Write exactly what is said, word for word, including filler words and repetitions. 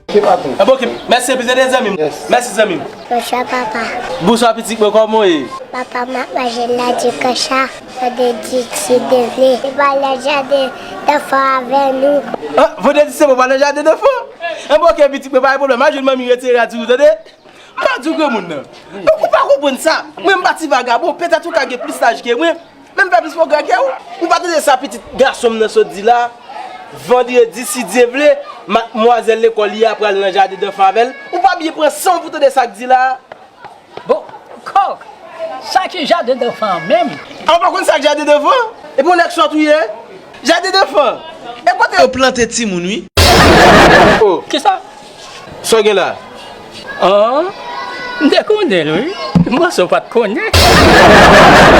Mèsi anpil, tande, zanmi m. Mèsi, zanmi m. Bonswa, papa. Bonswa, pitit mwen, kòman w ye? Papa, m ap manje ladi konsa. Tande, di si Dye vle. Li pral nan jaden danfan avè nou. Ah, vandredi se pou pral nan jaden danfan? Enben, oke, pitit mwen, pa gen pwoblèm. A jwenn manmi retire a di ou, tande? M pa di w granmoun nan. Ou pa konprann sa. Mwen, m pa ti vagabon. Petèt ou ka gen plis laj ke mwen. Men m fè plis pwogrè ke w. Ou pa tande sa pitit gason m nan sot di la? Vandredi, si Dye vle, madmwazèl lekòl li a pral nan jaden danfan avè l. Ou pa byen pran san w pou tande sa k di la? Bon, kòk, sa ki jaden danfan an menm? A, ou pa konn sa k jaden danfan? Epi yon nèg sòt ou ye? Jaden danfan? E kote yo plante timoun, wi. Oh. Kisa? Sa w gen la? Ah, m te konnen l, wi. M panse w pa t konnen.